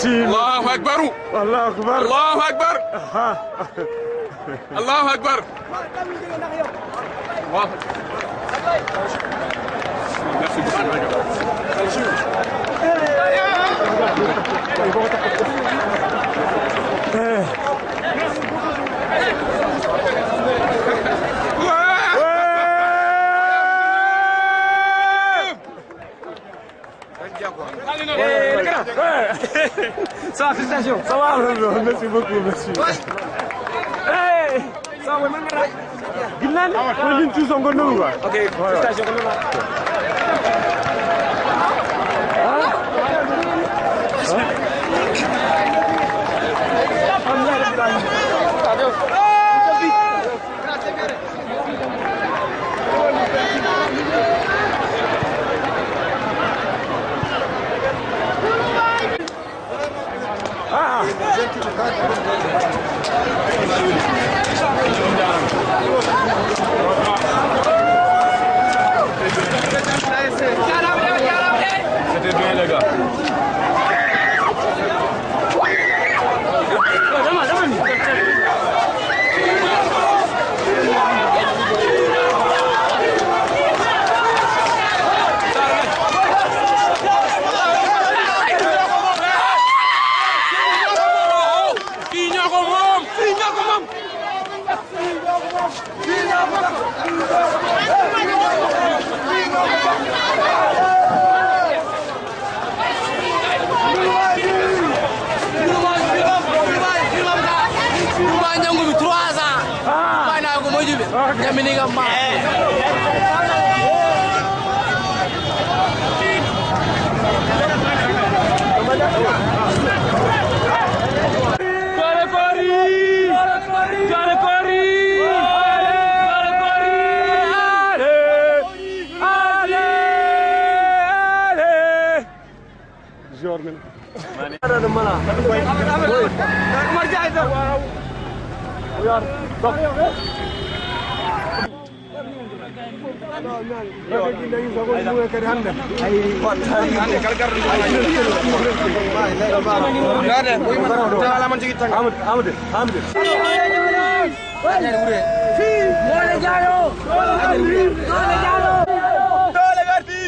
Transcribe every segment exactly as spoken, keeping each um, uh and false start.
Allahu akbar. Allahu akbar. Allahu akbar. Aha. Allahu akbar. Allahu akbar. Merci beaucoup, les gars. Eh, les gars. Eh. Ça va, félicitations. Ça va, merci beaucoup, merci. Eh, ça va, man, man. Gis naa ne, man, ñun tous on ngonno quoi. Ok, félicitations, kon nana. C'était bien, les gars. Fii ñoo ko moom, fii ñoo ko moom. Touba ñangu bi trois ans. Bayna ko moƴƴuɓe. Ñamini kam ma. Doole koori! Doole koori! Doole koori! Allez! Allez! Allez! Joor men. Mane. Mane. Mane. Mane. Mane. Doole garti.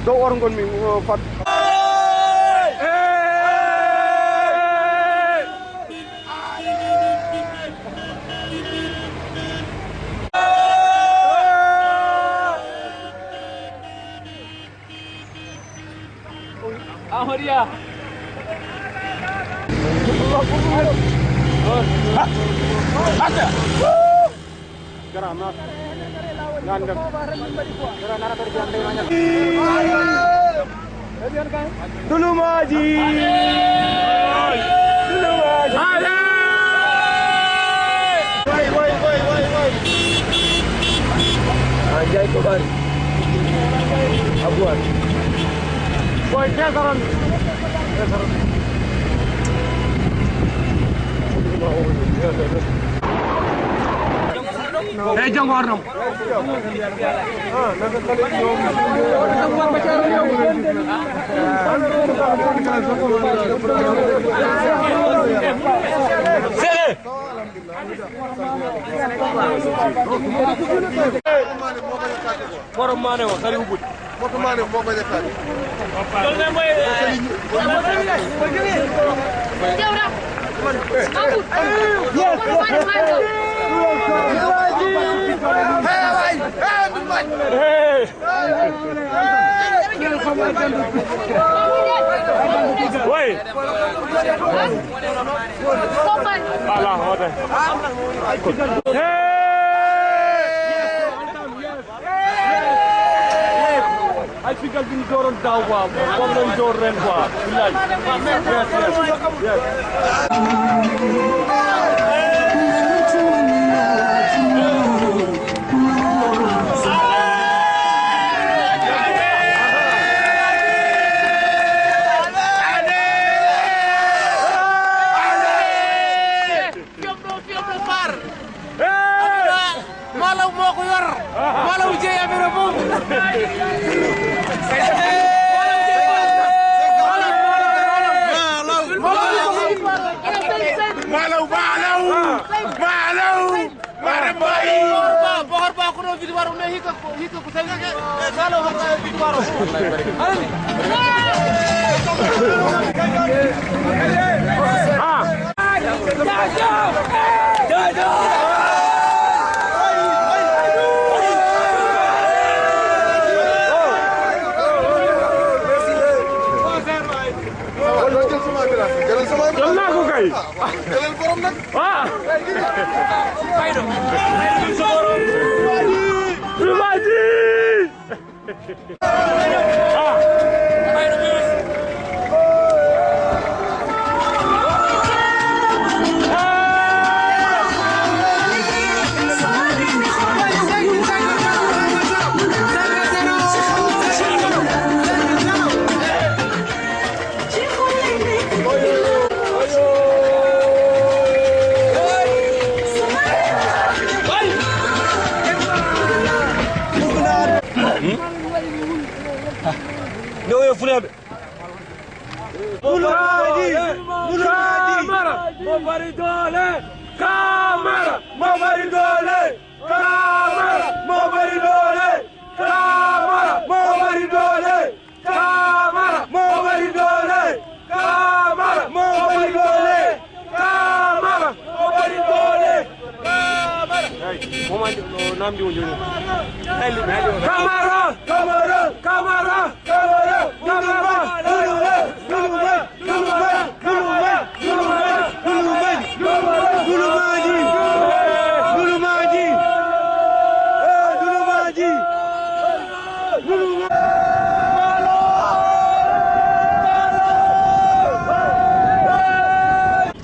Dow oto ngon mi, o, fat. Ahmadiyya. Tulumaji! Tulumaji! Way, way, way, way, way. A jay ko bari. Abuwan. Boy, tesaron. Tesaron. Hey, janngo arnam. Sele. Borom maane o, sari ubbude. Moto maane mo baña kaali. Hey! Way! Ala hoore. Hey! Ay, pigal bi ñu dooroon daaw, quoi. Moom lañ door ren, quoi. Billaay. Yes, yes, yes. Malaw moo ko yor. Malaw jeey affaire boobu. Malaw, Malaw! Malaw! Mara Mbaye! Bohor Ba, bohor Ba, kono victoire o, mais hikka ko, hikka ko tawi, eh, Malaw hokka victoire o. Ah! Jom naa ko kay. Ah. Ɗum aji. Ndewoyo Fulɓe. Mulumaji, Mulumaji. Kamara, mo bari doole. Kamara, mo bari doole. Kamara, mo bari doole. Kamara, mo bari doole. Kamara, mo bari doole. Kamara, mo bari doole. Kamara, mo bari doole. Kamara. Hey, mo mandi no namdi woni joni. Hey, li-, hey, li-, Kamara, Kamara, Kamara, Kamara, Kamara, Kamara.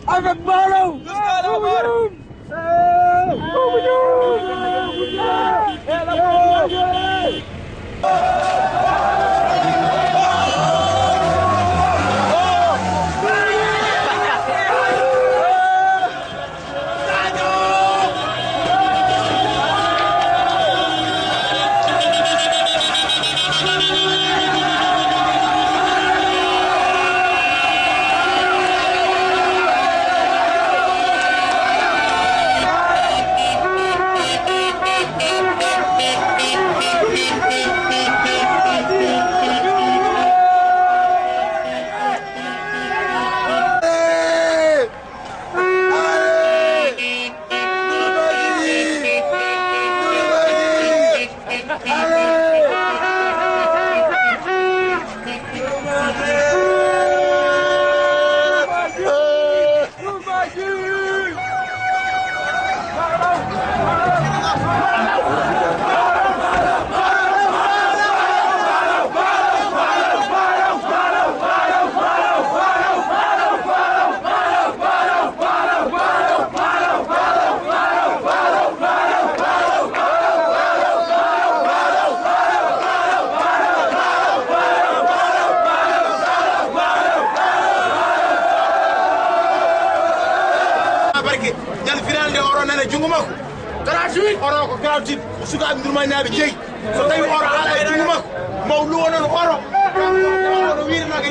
Avec Malaw. Barke, ñande final nde, oro nana junngo makko. Gratuit. Oro ko gratuit. Sukaaɓe Ndurmaninaaɓe jeyi. So tawi oro ala e junngo makko, maw luwo noon oro. Oro no wiiranoo kadi.